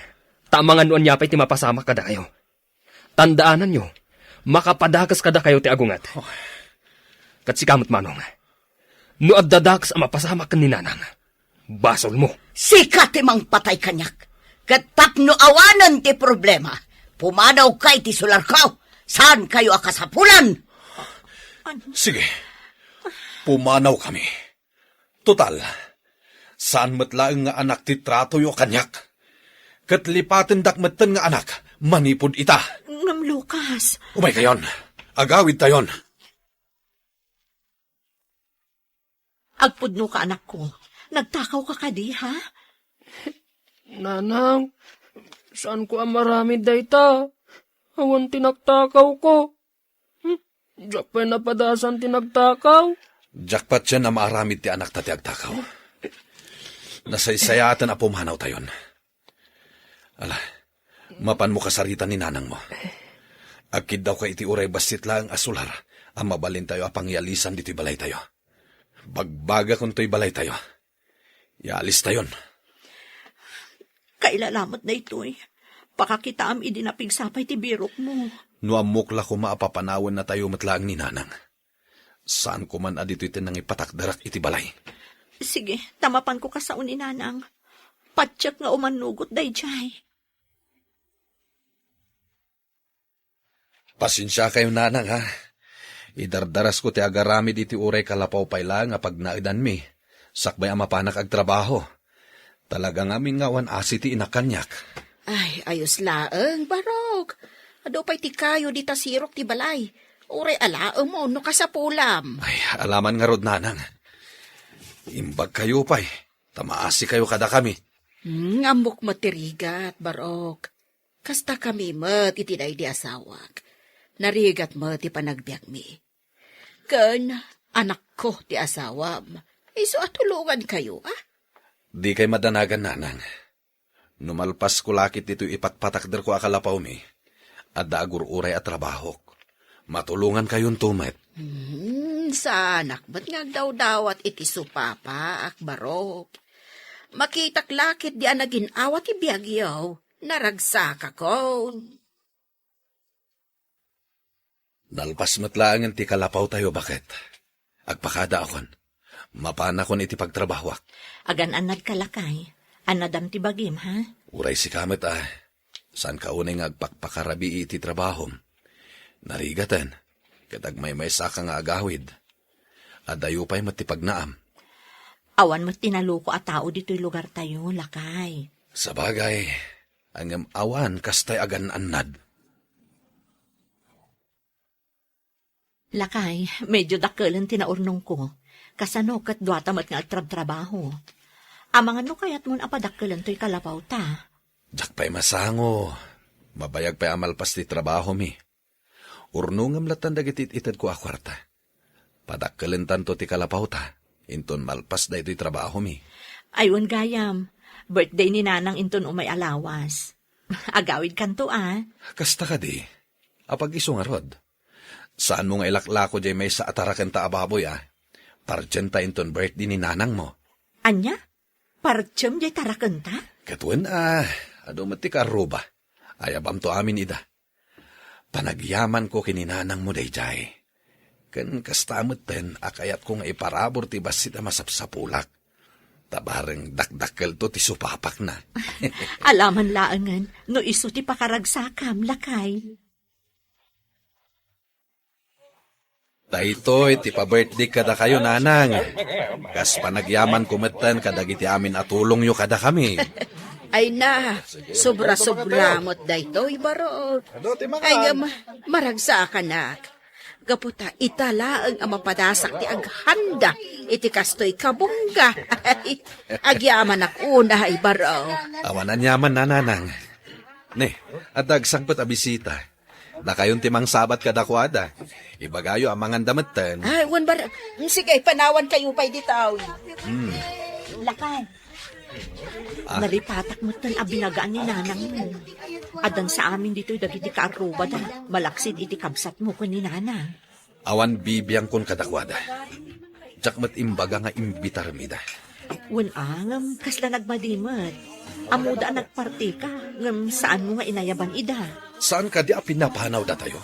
Ta amangan no ania pay ti mapasamak kadakayo. Tandaananyo, makapadakes kadakayo ti agunget. Ket sika met, Manong, no adda dakes a mapasamak ken ni Nanang, basolmo. Sika ti mangpatay kaniak. Ket tapno awanen ti problema, pumanawka iti solarko. Saankayo a kasapulan. Sige, pumanawkami. Total, saan met laeng nga anak ti tratoyo kaniak. Ket lipatendak metten nga anak manipud ita. Ngem Lucas. Umaykayon. Agawidtayon. Agpudnoka, anakko. Nagtakawka kadi, ha? Nanang, saanko a maaramid dayta. Awan ti nagtakawko. Hmm? Diak pay napadasan ti nagtakaw. Diak patien a maaramid ti anakta ti agtakaw. Nasaysayaaten a pumanawtayon. Ala, mapanmo kasaritan ni nanangmo. Agkiddawka iti uray bassit laeng a solar a mabalintayo a pangyalisan ditoy balaytayo. Bagbagakontoy balaytayo. Yaalistayon. Kailalamet daytoy. Pakakitaam idi napigsa pay ti birokmo. No ammok la koma a papanawennatayo met laeng ni nanang. Saan koman a ditoy ti nangipatakderak iti balay. Sige, ta mapanko kasao ni nanang. Patiek nga umannugot daydiay. Pasensiakayo, nanang, ha? Idardarasko ti agaramid iti uray kalapaw pay laeng a pagnaedanmi, sakbay a mapanak agtrabaho. Talaga ngamin nga awan asi ti inak kaniak. Ay, ayos laeng, Barok. Adu pay ti kayo dita sirok ti balay. Uray alaem no kasapulam. Ay, alaman ngarud, nanang. Imbagkayo pay, ta maasikayo kadakami. Hmm, ammok met ti rigat, Barok. Kasta kami met iti daydi asawak. Narigat met ti panagbiagmi. Ken anakko ti asawam. Isu a tulongankayo, a? Dikay madanagan, nanang. No malpasko la ket ditoy ipatpatakderko a kalapawmi, adda agur-uray a trabahok. Matulongankayonto met. Hmm, saanak met nga agdawdawat iti supapaak, Barok. Makitak la ketdi a nagin-awa ti biagyo, naragsakakon. Nalpas met laengen ti kalapawtayo, baket. Agpakadaakon. Mapanakon iti pagtrabahoak. Agan-annadka, lakay. Annadam ti bagim, ha? Uray sika met, a. Saanka unay nga agpakpakarabii iti trabahom. Narigaten, ket agmaymaysaka nga agawid. Adayo pay met ti pagnaam. Awan met ti naluko a tao ditoy lugartayo, lakay. Sabagay, ngem awan kastay agan-annad. Lakay, medyo dakkelen ti naurnongko. Kasano ket duata met nga agtrabtrabaho? Amangan no kayatmon a padakkelen toy kalapawta. Diak pay masango. Mabayag pay a malpas ti trabahomi. Urnongem lattan dagiti it-itedko a kuarta. Padakkelentanto ti kalapawta, inton malpas daytoy trabahomi. Ay, wen gayam, birthday ni Nanang inton umay a lawas. Agawidkanto, a? Kasta kadi, apag-isu ngarud. Saanmo nga ilaklako diay maysa a tarakenta a baboy, a? Partienta inton birthday ni nanangmo. Ania? Partiem diay tarakenta? Ket wen, a, adu met ti kaarruba. Ayabamto amin ida. Panagyamanko ken ni nanangmo daydiay. Ken kasta metten a kayatko nga iparabur ti bassit a masapsapulak. Ta bareng dakdakkelto ti supapakna. Alaman laengen no isu ti pakaragsakam, lakay. Daytoy ti pa-birthday kadakayo, nanang. Kas panagyamanko metten kadagiti amin a tulongyo kadakami. Ay na, sobra-sobra met daytoy, Barok. Ay, ngem, maragsakanak. Gapu ta ita laeng a mapadasak ti aghanda iti kastoy kabungga. Agyamanak unay, Barok. Awan aniaman, nanang. Ne, adda agsangpet a bisita. Dakayon ti mangsabat kadakuada. Ibagayo a manganda metten. Ay, wen, Bar-, sige, panawankayo pay ditaw. Hmm. Lakay. Ah. Nalipatak metten a binagaan ni nanangmo. Addan sa amin ditoy dagiti kaarrubada, malaksid iti kabsatmo ken ni nanang. Awan bibiangkon kadakuada. Diak met imbaga nga imbitarmida. Wen, a, ngem kasla nagmadi met. Ammoda a nagpartika, ngem saanmo nga inayaban ida. Saan kadi a pinapanaw datayo?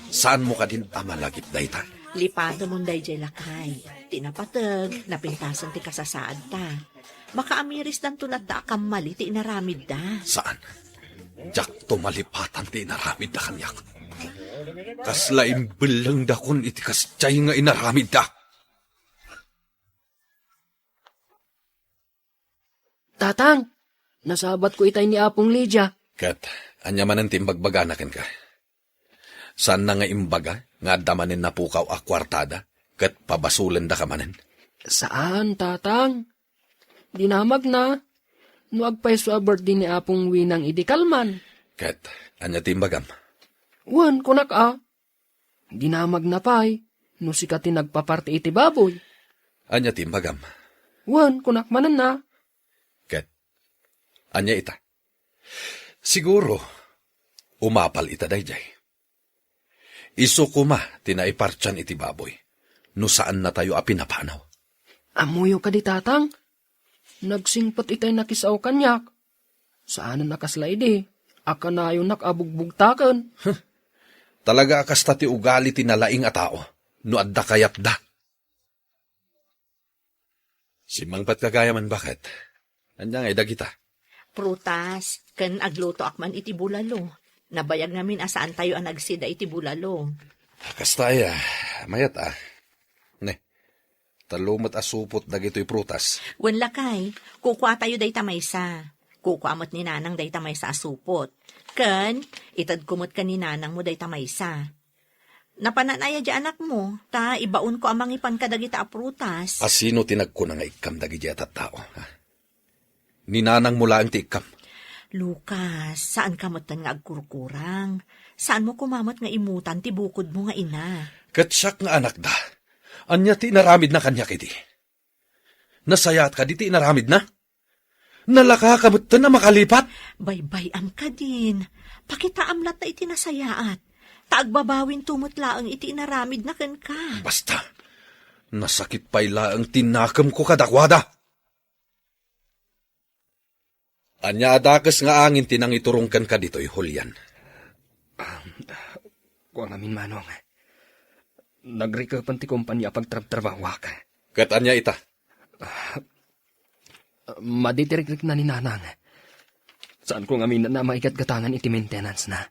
Saanmo kadin a malagip dayta? Lipatemon daydiay, lakay. Ti napateg, napintasen ti kasasaadta. Makaamirisdanto latta a kammali ti inaramidda. Saan? Diakto malipatan ti inaramidda kaniak. Kasla imbellengdakon iti kasdiay nga inaramidda. Tatang, nasabatko itay ni Apong Lydia. Ket, ania manen ti imbagbagana kenka? Saanna nga imbaga nga adda manen napukaw a kuartada ket pabasolendaka manen? Saan, Tatang. Dinamagna no agpayso a birthday ni Apong Winang idi kalman. Ket, ania ti imbagam? Wen, kunak a, dinamagna pay no sika ti nagpaparti iti baboy. Ania ti imbagam? Wen, kunak manen a. Ket, ania ita? Siguro, umapal ita daydiay. Isu koma ti naipartian iti baboy, no saannatayo a pinapanaw. Ammoyo kadi, Tatang? Nagsingpet itay nakisao kaniak. Saanen a kasla idi a kanayonak a bugbugtaken. Huh. Talaga a kasta ti ugali ti nalaing a tao no adda kayatda. Simmangpetka gayam, baket. Ania ngay dagita? Prutas, ken aglutoak man iti bulalo. Nabayag ngamin a saantayo a nagsida iti bulalo. Ah, kasta aya, mayat a. Ne, tallo met a supot dagitoy prutas. Wen, lakay, kukuatayo dayta maysa. Kukua met ni nanang dayta maysa a supot. Ken, itedko met ken ni nanangmo dayta maysa. Napanan aya di anakmo, ta ibaonko a mangipan kadagita a prutas. A sino ti nagkuna nga ikkam dagiti a tattao, ha? Ni nanangmo laeng ti ikkam. Lucas, saanka metten nga agkurkurang. Saanmo koma met nga imutan ti bukodmo nga ina. Ket siak nga anakda. Ania ti inaramidna kaniak idi? Nasayaat kadi ti inaramidna? Nalaka ka metten a makalipat? Baybay-am kadin. Pakitaam latta iti nasayaat. Ta agbabawinto met laeng iti inaramidna kenka. Basta, nasakit pay laeng ti nakemko kadakuada. Ania a dakes nga angin ti nangiturong kenka ditoy, Julian? Kua ngamin, Manong. Nagrikepen ti kompania a pagtrabtrabahuak. Ket ania ita? Madi ti rikrikna ni Nanang. Saanko ngamin a maigatgatangan iti maintenance-na.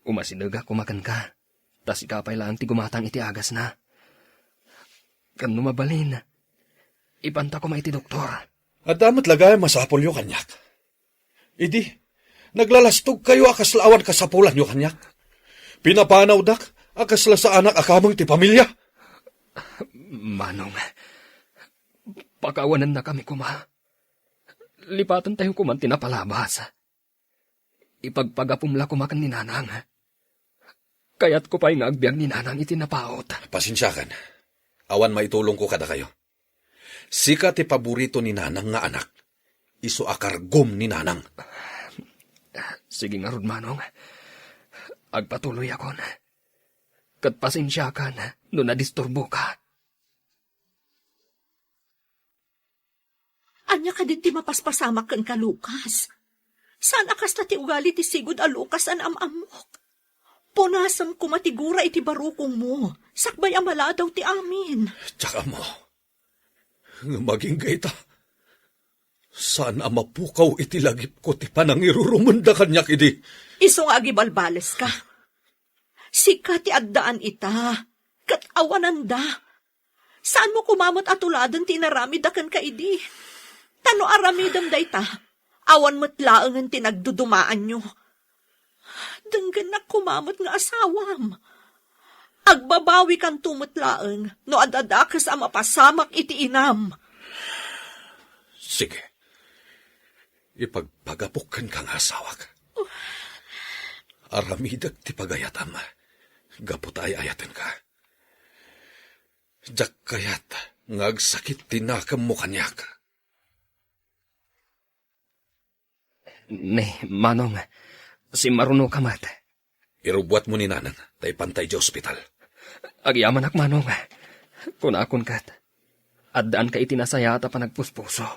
Umasidegak koma kenka, ta sika pay laeng ti gumatang iti agasna. Ken no mabalin, ipanta koma iti doktor. Adda met la gayam masapulyo kaniak. Idi, naglalastogkayo a kasla awan kasapulanyo kaniak. Pinapanawdak a kasla saanak a kameng ti pamilia. Manong, pakawanennakami koma. Lipatentayo koman ti napalabas. Ipagpagapom la koma ken ni Nanang. Kayatko pay nga agbiag ni Nanang iti napaut. Pasensiakan. Awan maitulongko kadakayo. Sika ti paborito ni Nanang nga anak. Isu a kargom ni Nanang. Sige ngarud, Manong. Agpatuloyakon. Ket pasensiakan no nadisturboka. Ania kadi ti mapaspasamak kenka, Lucas? Saan a kasta ti ugali ti sigud a Lucas a naam-ammok? Punasem koma ti gura iti barukongmo, sakbay a maladaw ti amin. Diak ammo. Ngem agingga ita, saan a mapukaw iti lagipko ti panangirurumenda kaniak idi. Isu nga agibalbaleska. Sika ti addaan ita, ket awananda. Saanmo koma met a tuladen ti inaramidda kenka idi. Ta no aramidem dayta, awan met laengen ti nagdudumaanyo. Denggennak koma met nga asawam. Agbabawikanto met laeng no adda dakes a mapasamak iti inam. Sige. Ipagpagapok kenka nga asawak. Aramidek ti pagayatam gapu ta ay-ayatenka. Diak kayat nga agsakit ti nakemmo kaniak. Ne, Manong, simmarunoka met. Irubbuatmo ni Nanang, ta ipanta idiay ospital. Agyamanak, Manong. Kunakon ket, addaanka iti nasayaat a panagpuspuso.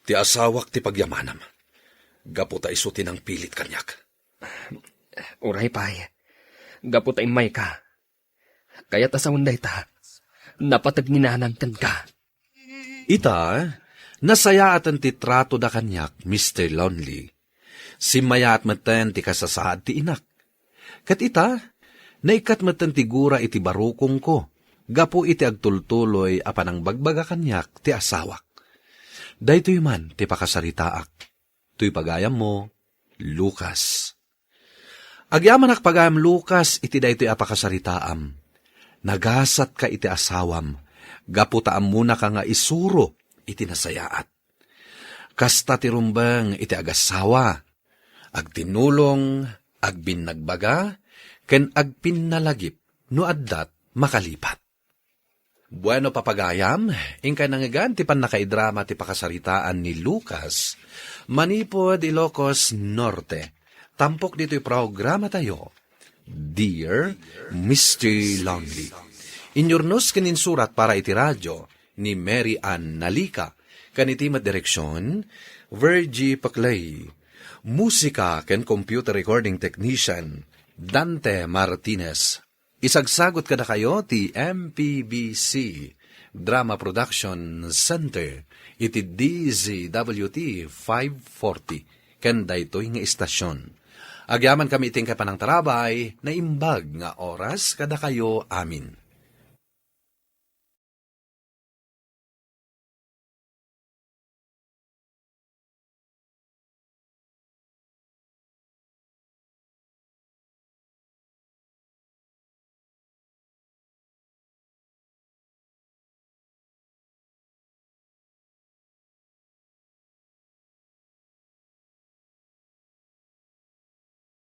Ti asawak ti pagyamanam, gapu ta isu ti nangpilit kaniak. Uray pay, gapu ta immayka. Kayat a sawen dayta, napateg ni Nanang kenka. Ita, nasayaaten ti tratoda kaniak, Mister Lonely. Simmayaat metten ti kasasaad ti inak. Ket ita, naikkat metten ti gura iti barukongko gapu iti agtultuloy a panangbagbaga kaniak ti asawak. Daytoy man ti pakasaritaak. Toy pagayammo, Lucas. Agyamanak pagayam Lucas iti daytoy a pakasaritaam. Nagasatka iti asawam, gapu ta ammonaka nga isuro iti nasayaat. Kasta ti rumbeng iti agasawa, agtinulong, agbinnagbaga, ken agpinnalagip no addat makalipat. Bueno, papagayam, inkay nangngegan ti pannakaidrama ti pakasaritaan ni Lucas manipud Ilocos Norte. Tampok ditoy programatayo, Dear Mister Lonely. Inyurnos ken insurat para iti radio ni Mary Ann Nalica, ken iti met direksion, Virgie Paclay. Musika ken computer recording technician, Dante Martinez. Isagsagut kadakayo ti M P B C Drama Production Center iti D Z W T five forty ken daytoy nga istasyon. Agyamankami iti inkay panangtarabay, naimbag nga oras kadakayo amin.